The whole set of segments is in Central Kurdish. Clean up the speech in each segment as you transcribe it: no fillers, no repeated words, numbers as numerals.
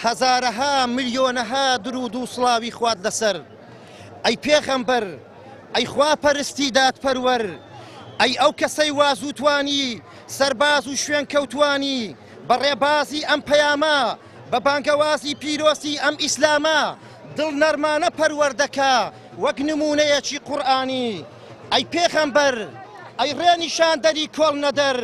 هەزارەها ملیۆنەها دروود و سڵاوی خوات لەسەر ئەی پێغەمبەر ئەی خوا پەرستی دادپەروەر ئەی ئەو کەسەی وا زوو توانی سەرباز و شوێنکەوتوانی بە ڕێبازی ئەم پەیامە بە بانگەوازی پیرۆزی ئەم ئیسلامە دڵ نەرمانە پەروەردەکە وەک نموونەیەکی قورئانی ئەی پێغەمبەر ئەی ڕێنیشاندەری کۆڵنەدەر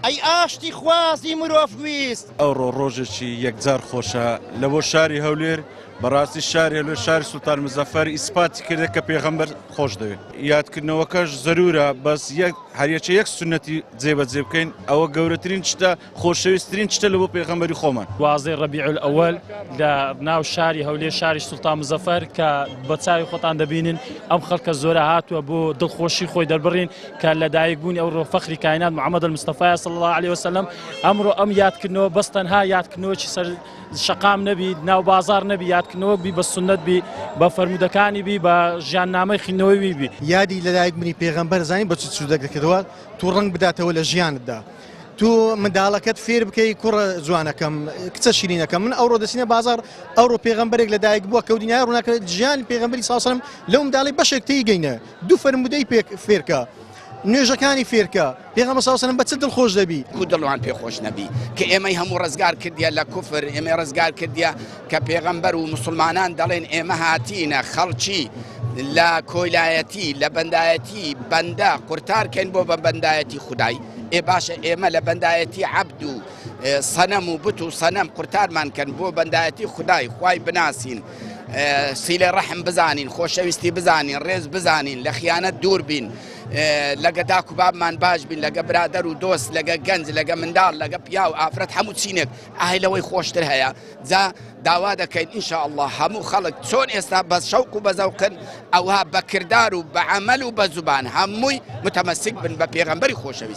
ئەی ئاشتی خوازی مرۆڤ ویست. ئەوڕۆ ڕۆژێکی یەکجار خۆشە لە بۆ شاری هەولێر، بەڕاستی شاری هەولێر شاری سوڵتان مزەفەر ئیسپاتی کردە کە پێغەمبەر خۆش دەوێت. یادکردنەوەکەش زەرورە بەس یەک هەریەکە یەک سوننەتی جێبەجێ بکەین ئەوە گەورەترین شتە خۆشەویستترین شتە لە بۆ پێغەمبەری خۆمان. دوازدەی ڕەبیع الاول لە ناو شاری هەولێر شاری سوڵتان مزەفەر کە بە چاوی خۆتان دەبینن ئەم خەڵکە زۆرە هاتووە بۆ دڵخۆشی خۆی دەربڕین کە لەدایک بوونی ئەوڕۆ فەخری کاینات محمد المصطفی صلی الله علیه وسلم ئەمڕۆ ئەم یادکردنەوە بەس تەنها یادکردنەوەکی سەر شەقام نەبی ناو بازار نەبی یادکردنەوە بی بە سنت بی بە فەرموودەکانی بی بە ژیاننامەی خوێندنەوەی بی. یادی لەدایک بوونی پێغەمبەر زانی بە چ سوودێک دەکردەوە تو ڕەنگ بداتەوە لە ژیانتدا تو منداڵەکەت فێر بکەی کوڕە جوانەکەم کچە شیرینەکەم من ئەوڕۆ دەچینە بازار ئەوڕۆ پێغەمبەرێک لەدایک بووە کە دنیای ڕووناکە ژیانی پێغەمبەری ساڵ لەو منداڵی بەشێک تێیگەینە دوو فەرموودەی پێ فێرکە نوێژەکانی فێرکە پێغەمبەر صلی الله علیه و سلم بە چ دڵخۆش دەبی. کو دڵمان پێ خۆش نەبی کە ئێمەی هەموو ڕزگار کردیە لە کوفر ئێمەی ڕزگار کردیە کە پێغەمبەر و موسڵمانان دەڵێن ئێمە هاتینە خەڵکی لە کۆیلایەتی لە بەندایەتی بەندە قورتار کەین بۆ بە بەندایەتی خودای ئێ باشە ئێمە لە بەندایەتی عەبد و سەنەم و بت و سەنەم قورتارمان کەن بۆ بەندایەتی خودای خوای بناسین سیلە ڕەحم بزانین، خۆشەویستی بزانین، ڕێز بزانین، لە خیانەت دوور بین، لەگە داک و بابمان باش بین، لەگە برادەر و دۆست، لەگە گەنج، لەگە منداڵ، لەگە پیاو، ئافرەت، هەموو چینێک، ئاهی لەوەی خۆشتر هەیە؟ جا داوا دەکەین ان شاء اللە هەموو خەڵک چۆن ئێستا بە شەوق و بە زەوقن، ئەوها بە کردار و بە عەمەل و بە زوبان هەمووی متەمەسک بن بە پێغەمبەری خۆشەویست.